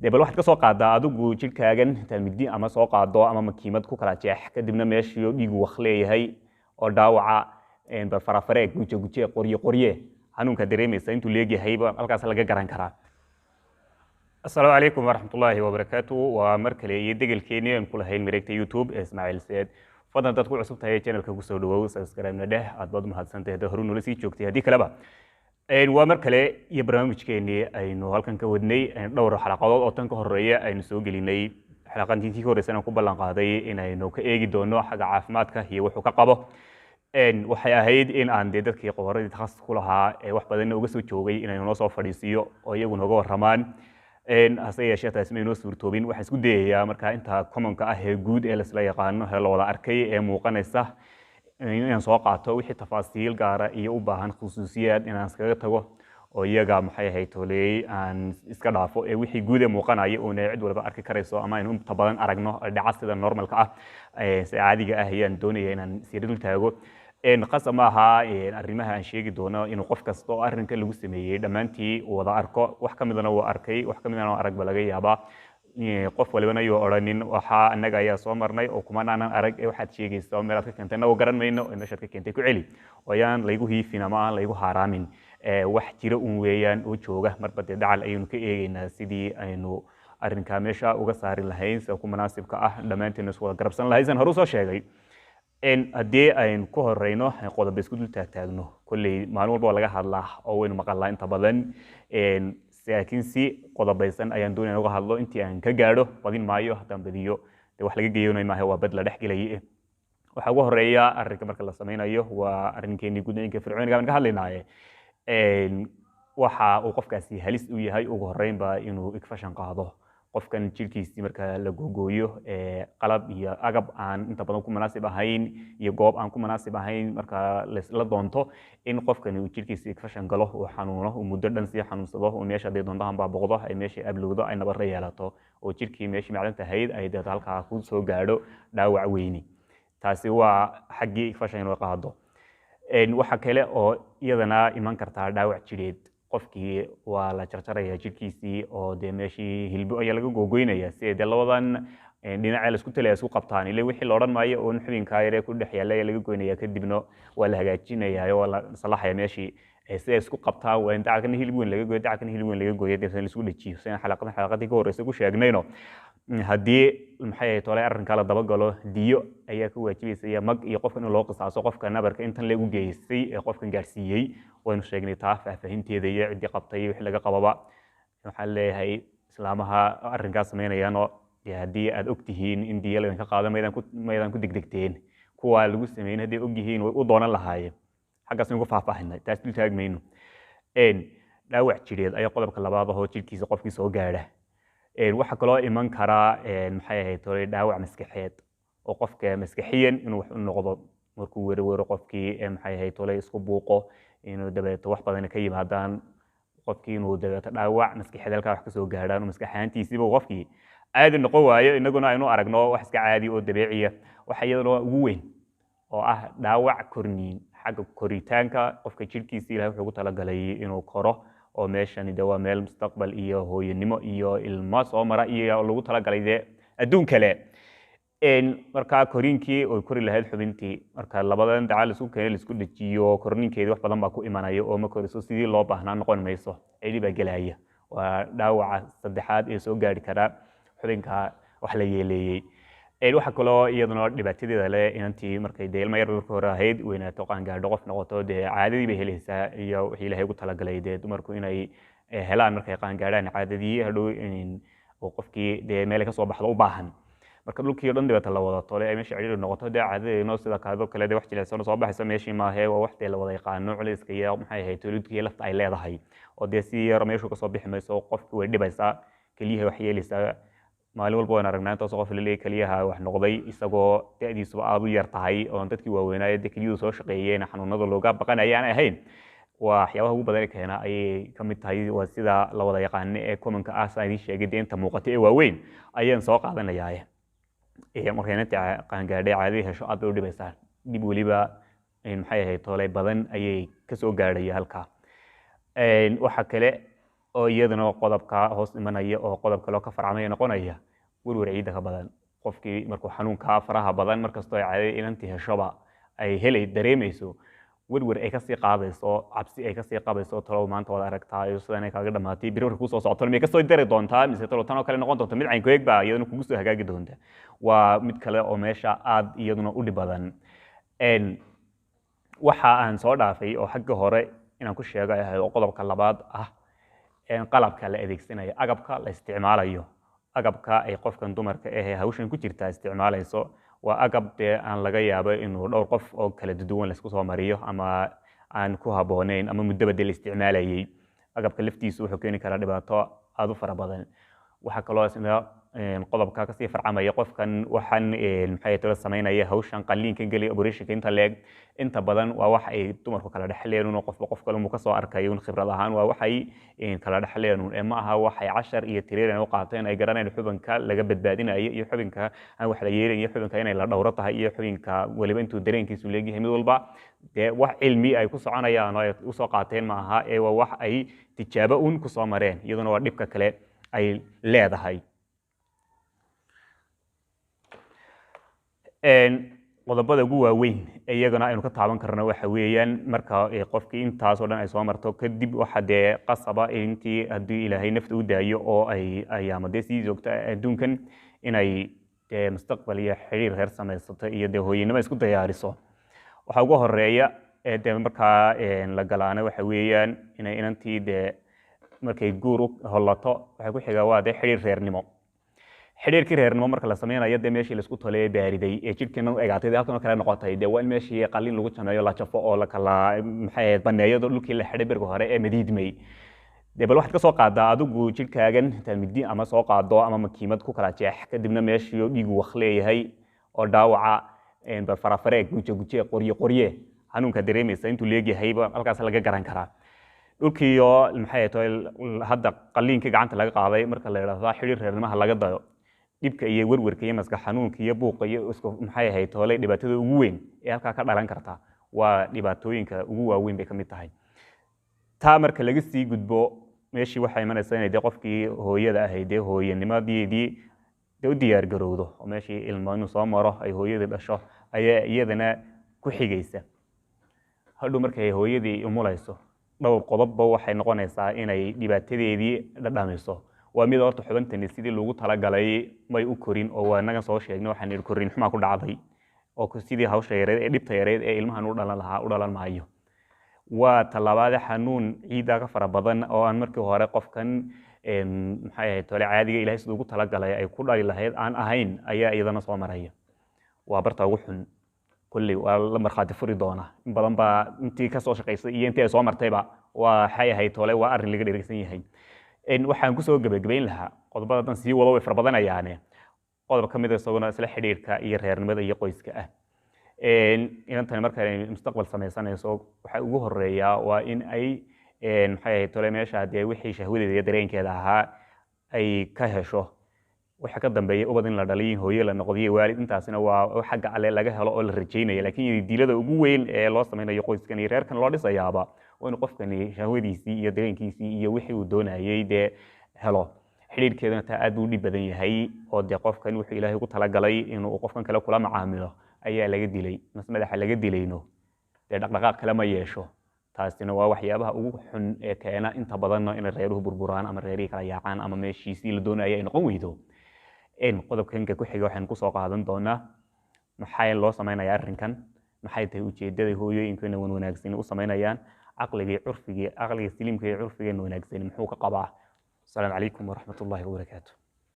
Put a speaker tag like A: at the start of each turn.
A: Dee bal waxaad ka soo qaadaa adigu jidhkaagan intaad midi ama soo qaado ama makiimad ku kala jeex, kadibna meeshii dhiigu waq leeyahay oo dhaawaca bal farafaree, guje guje, qorye qorye, xanuunkaa dareemaysa intuu leegyahayba halkaas laga garan karaa. Asalaamu calaykum waraxmatullaahi wabarakaatu. Waa mar kale iyo degelkeenii aan ku lahayn mareegta YouTube ee Ismaaciil Seed. Fadlan dad ku cusub tahay channelka kusoo dhawow, subscribe-na dheh. Aad baad u mahadsantahay haddaad horu noola sii joogtay, haddii kaleba waa mar kale iyo barnaamijkeenii aynu halkan ka wadnay dhowr xalaqadood oo tan ka horeeya aynu soo gelinay. Xalaqantii tii ka horreysana ku ballan qaaday inaynu ka eegi doono xagga caafimaadka iyo wuxuu ka qabo. Waxay ahayd in aan dee dadkii qoboradii takhasus ku lahaa ee wax badanna uga soo joogay inaynu noo soo fadhiisiiyo oo iyagu nooga warramaan, hase yeeshee taasi may noo suurtoobin. Waxaan isku dayayaa markaa inta commonka ah ee guud ee laisla yaqaano ee la wada arkay ee muuqanaysa inaan soo qaato. Wixii tafaasiil gaara iyo u baahan khusuusiyaad inaan iskaga tago oo iyaga maxay ahayd toleey aan iska dhaafo, ee wixii guud ee muuqanaya uuna cid walba arki karayso ama aynu inta badan aragno dhaca sida normalka ah, sida caadiga ah, ayaan doonaya inaan sira dul taago. Qasab ma aha arrimaha aan sheegi doono inuu qof kasta oo arrinka lagu sameeyey dhammaantii wada arko. Wax ka midana wuu arkay, wax ka midana arag ba laga yaabaa. Qof walibana yuu odhanin waxaa annaga ayaa soo marnay oo kuman aanan arag ee waxaad sheegaysa meelaad ka keentay annagoo garan mayno ee meeshaad ka keentay ku celi, oo ayaan laygu hiifin ama aan laygu haaraamin. Wax jira un weeyaan oo jooga, marba dee dacal ayaynu ka eegaynaa sidii aynu arrinkaa meesha uga saari lahayn sida ku munaasibka ah, dhammaanteena isku wada garabsan lahayn saan hore usoo sheegay. Haddii aynu ku horeyno qodob isku dul taagtaagno, kolley maalin walba waa laga hadlaa oo waynu maqalnaa inta badan, laakiin si qodobaysan ayaan doonaya uga hadlo intii aan ka gaadho. Badin maayo, haddaan badiyo dee wax laga geeyonay maaha, waa bad la dhex gelayay. Waxaa ugu horeeya arrinka marka la sameynayo waa arrinkeenii gudniinka fircooniga baan ka hadlaynaaye. Waxa uu qofkaasi halis u yahay ugu horreynba inuu infection qaado. Qofkan jirkiisii marka la googooyo qalab iyo agab aan inta badan ku munaasib ahayn iyo goob aan ku munaasib ahayn marka la doonto, in qofkani uu jirkiisa infection galo, uu xanuuno, uu muddo dhan sii xanuunsado, uu meesha hadday doonto hanbaaboqdo, ay meeshii ablowdo, ay nabarro yeelato oo jirkii meeshii macdanta ahayd ay deeto halkaa ku soo gaadho dhaawac weyni. Taasi waa xaggii infection inuu qaado. Waxa kale oo iyadana iman kartaa dhaawac jidheed. Qofkii waa la jarjaraya jirkiisii oo dee meeshii hilbo ayaa laga googoynaya si ay dee labadan dhinacee laisku talaya isku qabtaan ile wixii la odhan maayo uun xubinkaa yaree ku dhex yaalla ayaa laga goynaya, kadibna waa la hagaajinayaa oo waa la salaxaya meeshii si ay isku qabtaan. Waa in dacalkana hilib weyn laga gooyo, dacalkana hilib weyn laga gooyo, deetana la isku dhajiyo sidaan xalaqadan xalaqadii ka horreysay ku sheegnayno. Haddii maxay ahayd tole arrinkaa la dabagalo, diyo ayaa ka waajibaysa iyo mag iyo qofkan in loo qisaaso qofka nabarka intan leegu geystay ee qofkan gaadhsiiyey. Waynu sheegnay taa faahfaahinteeda iyo ciddii qabtay iyo wixii laga qababa. Waxaan leeyahay islaamaha arrinkaa sameynayaanoo dee haddii aad og tihiin in diyo laydinka qaado maydaan ku degdegteen. Kuwa lagu sameyn hadday og yihiin way u doonan lahaayeen. Xaggaas aynu ku faahfaahinay, taas dul taagmayno. Dhaawac jidheed ayaa qodobka labaad ahoo jidhkiisa qofkii soo gaadha. Waxaa kaloo iman karaa maxay ahayd tole dhaawac maskaxeed oo qofka maskaxiyan inuu wax u noqdo markuu werwero qofkii maxay ahayd tole isku buuqo, inuu dabeeto wax badan ka yimaadaan qofkii, inuu dabeeto dhaawac maskaxeed halkaa wax kasoo gaadhaan oo maskax ahaantiisiiba qofkii caadi noqon waayo, inaguna aynu aragno wax iska caadi oo dabeeciya. Waxa iyadana ugu weyn oo ah dhaawac korniin, xagga koritaanka qofka jidhkiisa. Ilahay wuxuu ugu talagalay inuu koro oo meeshani de waa meel mustaqbal iyo hooyanimo iyo ilmo soo mara iyo lagu talagalay dee adduun kale. Markaa koriinkii oy kori lahayd xubintii marka labadan dacal laisku keenay laisku dhajiyo, korniinkeedii wax badan baa ku imanaya oo ma koriso sidii loo baahnaa noqon mayso, cidi baa gelaya. Waa dhaawaca saddexaad ee soo gaari karaa xubinka wax la yeeleeyey. Waxaa kaloo iyaduna dhibaatadeeda leh inantii markay dee ilmo yar marka hore ahayd weynaato, qaangaadho, qof noqoto, dee caadadii bay helaysaa iyo wixii Ilaahay ugu talagalay dee dumarku inay helaan markay qaangaadhaan, caadadii hadhow oo qofkii dee meel ay kasoo baxdo u baahan. Marka dhulkii o dhan dhibaata la wada tole ay meesha cidhiidhi noqoto, dee caadadeeno sida kaado kale dee wax jilicsan oo soo baxaysa meeshii maahe, waa wax dee la wada yaqaano culayska iyo maxay ahayd tolidka iyo lafta ay leedahay oo dee si yar meeshu kasoo bixi mayso. Qofki way dhibaysaa, keliyaha wax yeelaysaa. Maalin walba waan aragnaa intaasoo qof laleeyahay keliyaha wax noqday isagoo da'diisuba aada u yar tahay oon dadkii waaweynaaye dee keliyuhu soo shaqeeyeen xanuunada looga baqanaya aan ahayn. Waa waxyaabaha ugu badan ee keena ayay ka mid tahay. Waa sida la wada yaqaano ee commonka ah saan idiin sheegay, dee inta muuqata ee waaweyn ayaan soo qaadanayaaye. Markay inanta qaangaadhay caadadii hesho aad bay u dhibaysaa, dhib weliba maxay ahayd toole badan ayay kasoo gaadhaya halkaa. Waxa kale Oo iyaduna qodobka hoos imanaya oo qodob kaloo ka farcamaya noqonaya werwer ciidda ka badan. Qofkii markuu xanuunkaa faraha badan markastoo ay caadada inantii heshoba ay helay dareemayso werwer ay kasii qaadayso, cabsi ay kasii qabayso, talow maanta waad aragtaa iyo sidan ay kaaga dhamaatay, beri marka kusoo socoto miyay kasoo dari doontaa, mise talow tan oo kale noqon doonta, mid caynku eeg baa iyaduna kugu soo hagaagi doonta. Waa mid kale oo meesha aad iyaduna u dhib badan. Waxa aan soo dhaafay oo xagga hore inaan ku sheego ay ahayd oo qodobka labaad ah, qalabka la adeegsanayo, agabka la isticmaalayo, agabka ay qofkan dumarka ahee hawshan ku jirta isticmaalayso waa agab dee aan laga yaabo inuu dhowr qof oo kala duwan laisku soo mariyo ama aan ku habboonayn ama muddoba dee la isticmaalayay. Agabka laftiisu wuxuu keeni karaa dhibaato aada u fara badan. Waxaa kaloo isna qodobka kasii farcamaya qofkan waxaan maxay tolo samaynaya hawshan qalliinka geliya, operationka inta leeg, inta badan waa wax ay dumarku kala dhexleen un, qofba qof kale uu kasoo arkay un khibrad ahaan, waa waxay kala dhexleen un ee ma aha waxay cashar iyo training u qaateen, ay garanayaan xubinka laga badbaadinayo iyo xubinka aan wax la yeelayn iyo xubinka inay la dhowro tahay iyo xubinka weliba intuu dareenkiisu leegyahay. Mid walba dee wax cilmi ay ku soconayaan oo ay usoo qaateen ma aha ee waa wax ay tijaabo un kusoo mareen. Iyaduna waa dhibka kale ay leedahay. Qodobada ugu waaweyn iyagana aynu ka taaban karno waxa weeyaan marka qofkii intaasoo dhan ay soo marto kadib, waxa dee qasaba intii haddii Ilaahay nafta u daayo oo ay ayaama dee sii joogta adduunkan inay dee mustaqbal iyo xiriir reer samaysato iyo dee hooyanimo isku diyaariso. Waxa ugu horeeya ee dee markaa la galaana waxa weeyaan inay inantii dee markay guur u hollato, waxay ku xigaa waa dee xiriir reernimo. Xidhiirkii reernimo marka la sameynayo dee meeshii laisku tolee baariday ee jidhkeena u egaatay dee halkan oo kale noqotay, dee waa in meeshii qalliin lagu sameeyo, la jafo oo la kala maxay ahayd baneeyo dhulkii la xidhay berga hore ee madiidmay. Dee bal waxaad ka soo qaadaa adigu jidhkaagan intaad midi ama soo qaado ama makiimad ku kala jeex, kadibna meeshii oo dhiigu waq leeyahay oo dhaawaca bal farafaree, guje guje, qorye qorye, xanuunka dareemaysa intuu leegyahayba halkaas laga garan karaa. Dhulkiiyo maxay tahay hadda qalliinkii gacanta laga qaaday marka la yidhaahdo xidhiir reernimaha laga dayo, dhibka iyo werwerka iyo maskax xanuunka iyo buuqa iyo isku maxay ahayd toole dhibaatada ugu weyn ee halkaa ka dhalan karta waa dhibaatooyinka ugu waaweyn bay ka mid tahay. Taa marka laga sii gudbo, meeshii waxay imanaysaa inay dee qofkii hooyada ahayd dee hooyanimadeedii dee u diyaar garowdo oo meeshii ilmo inuu soo maro ay hooyadii dhasho ayaa iyadana ku xigaysa. Hadhow markay hooyadii umulayso, dhowr qodobba waxay noqonaysaa inay dhibaatadeedii dhadhamiso. Waa mid horta xubintani sidii loogu talagalay may u korin oo waa inagan soo sheegnay, waxaan idhi korin xumaa ku dhacday oo sidii hawsha yareed ee dhibta yareed ee ilmahan u dhalan lahaa u dhalan maayo. Waa talabaade, xanuun ciiddaa ka fara badan oo aan markii hore qofkan maxay ahayd tole caadiga Ilahay siduu ugu talagalay ay ku dhali lahayd aan ahayn ayaa iyadana soo maraya. Waa barta ugu xun. Kolley waa la markhaati furi doona in badan baa intii kasoo shaqaysay iyo intii ay soo martayba, waxay ahayd tole waa arrin laga dhergsan yahay. Waxaan kusoo gebagabayn lahaa qodobada dan sii wado way fara badanayaane, qodob ka mid a isaguna isla xidhiidhka iyo reernimada iyo qoyska ah. Inantani markay mustaqbal samaysanayso, waxa ugu horeeya waa in ay maxay ahayd tole meesha dee wixii shahwadeeda iyo dareenkeeda ahaa ay ka hesho. Waxa ka dambeeya ubad in la dhaliyo, hooyo la noqdiyo, waalid, intaasina waa xagga Alle laga helo oo la rajaynaya. Laakiin diilada ugu weyn ee loo sameynayo qoyskan iyo reerkan loo dhisayaaba waa inuu qofkani shahwadiisii iyo dareenkiisii iyo wixii uu doonayay dee helo. Xidhiidhkeeduna taa aad buu u dhib badan yahay oo dee qofkan wuxuu Ilaahay ugu talagalay inuu qofkan kale kula macaamilo ayaa laga dilay, mas madaxa laga dilayno dee dhaqdhaqaaq kale ma yeesho. Taasina waa waxyaabaha ugu xun ee keena inta badanna inay reeruhu burburaan ama reerihii kala yaacaan ama meeshiisii la doonaya ay noqon weydo. Qodobkanka ku xiga waxaynu kusoo qaadan doonaa maxaa loo samaynayaa arrinkan, maxay tahay ujeedada hooyooyinkeena wan wanaagsan u samaynayaan, caqligii curfigii, caqliga saliimka iyo curfigeena wanaagsan muxuu ka qabaa. Asalaamu calaykum waraxmatullaahi wabarakaatu.